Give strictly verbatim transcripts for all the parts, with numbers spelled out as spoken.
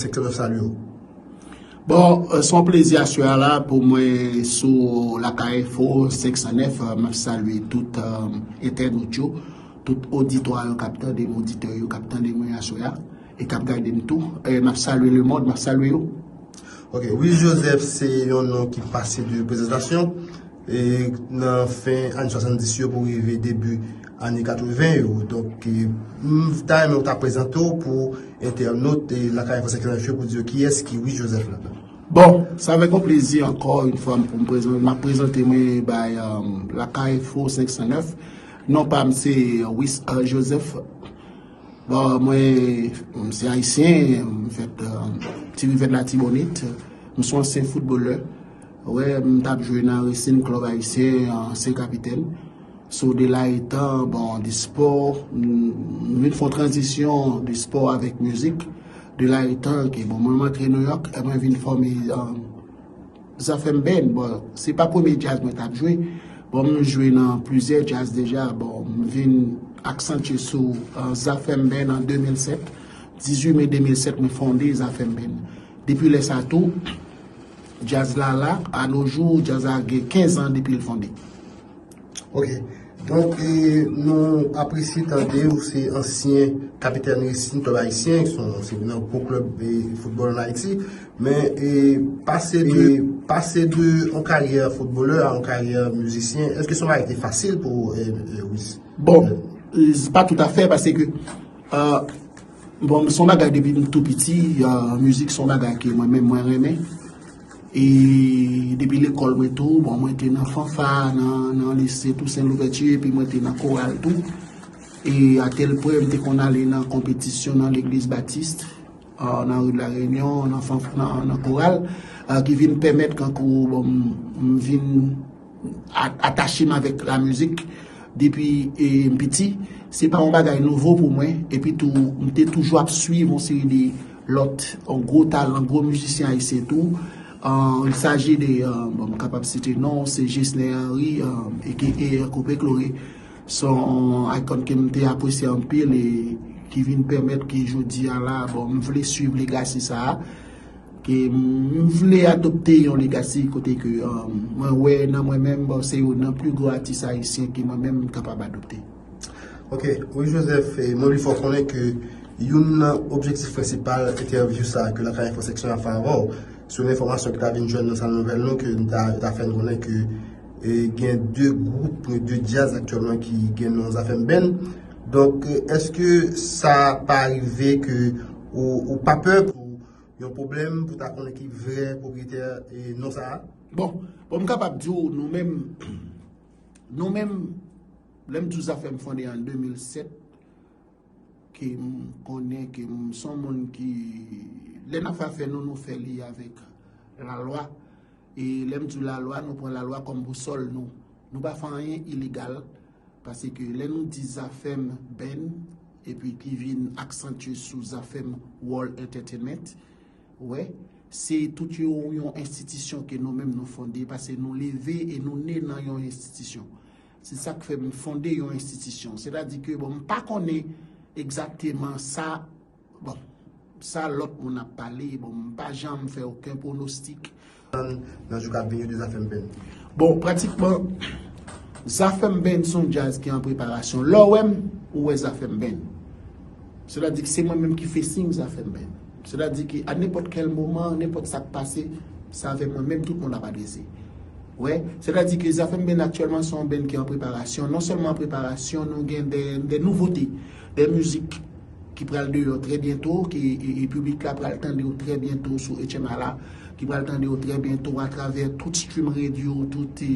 K T F salye w. Bon, euh, se yon plezi aswè a la pou mwen sou Lakay Enfo senk san nèf. Euh, m ap salye tout euh, entènot yo, tout oditwa yo k ap tande m, oditè yo k ap tande mwen aswè a, e k ap gade m tou. E m ap salye lemonn, m ap salye yo. Ok, Willy Joseph se yon non ki pase de prezantasyon e nan fen ane swasanndis yo pou rive debi ane katreven yo. Donk, e, m ta renmen w ta prezante w pou entènot e Lakay Enfo senk san nèf yo pou di yo kiyès ki Willy Joseph la. Bon, se avèk yon plezi ankò yon fwa pou m prezante, m ap prezante mwen bay um, Lakay Enfo senk san nèf. Non pa m se Willy uh, Joseph. Bon, mwen, m se ayisyen, m fèt uh, Ti Rivèt Latibonit. M se yon ansyen foutbolè. Wè, m t ap jwe nan Racing Club Ayisyen, ansyen kapitèn. So, de la etan, bon, de spò, m vin fè yon tranzisyon de spò avèk mizik. De la etan ke, bon, mwen, m antre New York, e mwen vin fòme um, Zafèm Band. Bon, se pa premye djaz mwen t ap jwe. Bon, m jwe nan plizyè djaz deja. Bon, m vin aksantye sou uh, Zafèm Band an de mil sèt. Dizuit me de mil sèt, mwen fonde Zafèm Band. Depi lè sa tou, djaz la la, a no jou, djaz la gen kenz an depi l fonde. Ok. Donk, e, nou apresye tande ou se ansyen kapitèn Racing Club Ayisyen, se yon- se nan gwo klèb e, foutbòl ann Ayiti. Men, e, pase de, pase de yon karyè foutbolè a yon karyè mizisyen, èske se yon bagay ki te fasil pou ou, e, e, Willy? Bon, e, se pa toutafè, paske uh, bon, se yon bagay depi m tou piti, uh, mizik se yon bagay ke mwen menm mwen renmen. E depi lekòl mwen tou, bon, mwen te nan fanfa, nan, nan lise Toussaint Louverture, epi mwen te nan koral tou. E atèl pwen m te konn ale nan konpetisyon nan legliz Batis, uh, nan ri de la Reyinyon, nan, fanf- nan, nan koral, uh, ki vin pèmèt kankou bon, m- m vin a- atache m avèk lamizik depi e, m piti. Se pa yon bagay nouvo pou mwen. Epi tou, m te toujou ap swiv yon seri de lòt, yon gwo talan, gwo mizisyen ayisyen tou. Uh, il s'agit de, uh, bon, m kapab site non, se Gesner Henry, uh, aka Koupe Klore. Se yon icon ke m te apresye anpil e ki vin pèmèt ke jodi a la, bon, m vle swiv legasi sa a. Ke m vle adopte yon legasi kote ke um, mwen wè nan mwen menm, bon, se youn nan pli gwo atis ayisyen ke mwen menm m kapab adopte. Ok, Willy Joseph, e, mwen vle fè w konnen ke youn nan objektif prensipal entèvyou sa a ke Lakay Enfo senk san nèf a fè avè w, se yon enfòmasyon ki ta vin jwenn nan sal nouvèl nou ke nou ta, ta fè n konnen ke e, gen de gwoup, de djaz aktyèlman ki gen non Zafèm Band. Donk, e, èske sa pa rive ke ou, ou pa pè pou yon pwoblèm pou ta konnen ki vrè pwopriyetè e non sa a? Bon, bon, m kapab di w, nou menm, nou menm, lè m di w Zafèm fonde an de mil sèt, ke m konnen ke m se yon moun ki, lè n ap fè afè nou, nou fè li avèk lalwa. E lè m di w lalwa, nou pran lalwa kòm bousòl nou. Nou pa fè anyen ilegal, paske lè nou di Zafèm Band, epi ki vin aksantye sou Zafèm World Entertainment, wè, se tout yon, yon enstitisyon ke nou menm nou fonde, paske nou leve e nou ne nan yon enstitisyon. Se sa k fè m fonde yon enstitisyon. Sètadi ke, bon, m pa konnen egzakteman sa, bon, sa lòt moun ap pale, bon, m pa janm fè okenn pwonostik. Nan jou k ap vini yo de Zafèm Band. Bon, pratikman, Zafèm Band se yon djaz ki an preparasyon. Lè w wè m, ou wè Zafèm Band. Sètadi ke se mwen menm ki facing Zafèm Band. Sètadi ke a nenpòt kèl moman, nenpòt sa k pase, se avè mwen menm tout moun ap adrese. Wè, sètadi ke Zafèm Band aktyèlman se yon band ki an preparasyon. Non sèlman an preparasyon, nou gen de, de nouvote, de mizik ki pral deyò trè byento, ke e, e piblik la pral tande yo trè byento sou H M I la, ki pral tande yo trè byento atravè tout stream radio, tout e,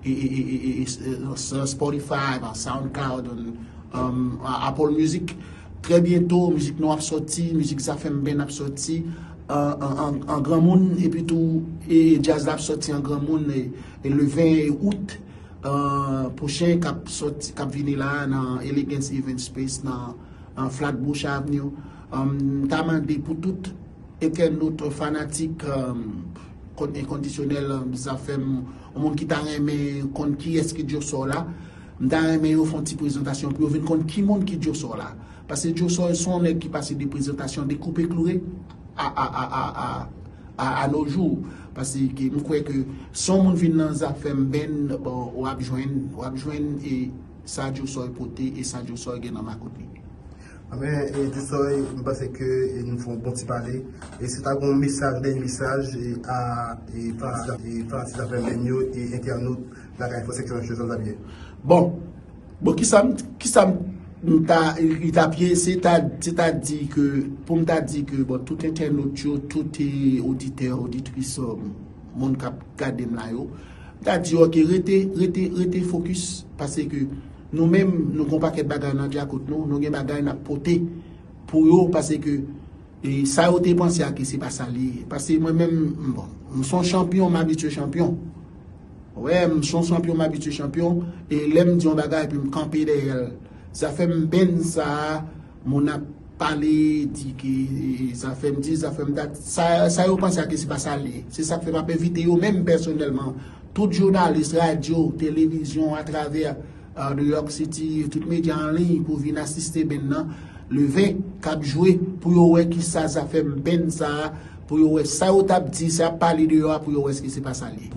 e, e, e, e, e, e, e, Spotify, SoundCloud, um, Apple Music. Trè byento, mizik nou ap sòti, mizik Zafèm Band ap sòti an, an, an, an granmoun, epi tou e, djaz la ap sòti an granmoun e, e le ven out uh, pwochen k ap sòti, k ap vini la a nan Elegance Event Space nan, nan Flatbush Avenue. Um, m ta mande pou tout entènot, fanatik, um, kon- enkondisyonèl, um, Zafèm, yon moun ki ta renmen konn kiyès ki Djosò la, m ta renmen yo fè yon ti prezantasyon pou yo vin konn ki moun ki Djosò la. Paske Djosò se yon nèg ki pase de prezantasyon de Koupe Kloure, a, a, a, a, a, a, a nos jours. Paske m kwè ke si yon moun vin nan Zafèm Band, bon, w ap jwenn, w ap jwenn e sa Djosoy pote e sa Djosoy gen nan makout li. Anben, e, Djosoy, m panse ke e, nou fè yon bon ti pale. E si w ta gen yon mesaj, dènye mesaj e, a e, fanatik e, fanatik Zafèm Band yo e entènot Lakay Fò Seksyon Nasyonal Zabye. Bon, bon, kisa m, kisa m ta, li ta pye, se ta, se ta di ke, pou m ta di ke, bon, tout entènot yo, tout e, oditè, oditris, e, moun k ap gade m la yo, m ta di yo ke rete, rete, rete fokis, paske nou menm, nou gen yon pakèt bagay nan djakout nou, nou gen bagay n ap pote pou yo, paske e sa yo te panse a ke se pa sa li ye. Paske mwen menm, m, bon, m se yon chanpyon, m abitye chanpyon. Wè, m se yon chanpyon, m abitye chanpyon. E lè m di yon bagay, epi m kanpe dèyè l. Zafèm Band sa a, moun ap pale, di ke, e, Zafèm dis, Zafèm dat. Sa, sa yo panse a ke se pa sa li ye. Se sa k fè m ap envite yo menm pèsonèlman. Tout jounalis, radyo, televizyon, atravè, e, New York City, tout medya an liy pou vin asiste band nan le ven k ap jwe, pou yo wè kisa Zafèm Band sa a, pou yo wè sa yo t ap di, sa y ap pale deyò a, pou yo wè èske se pa sa l ye.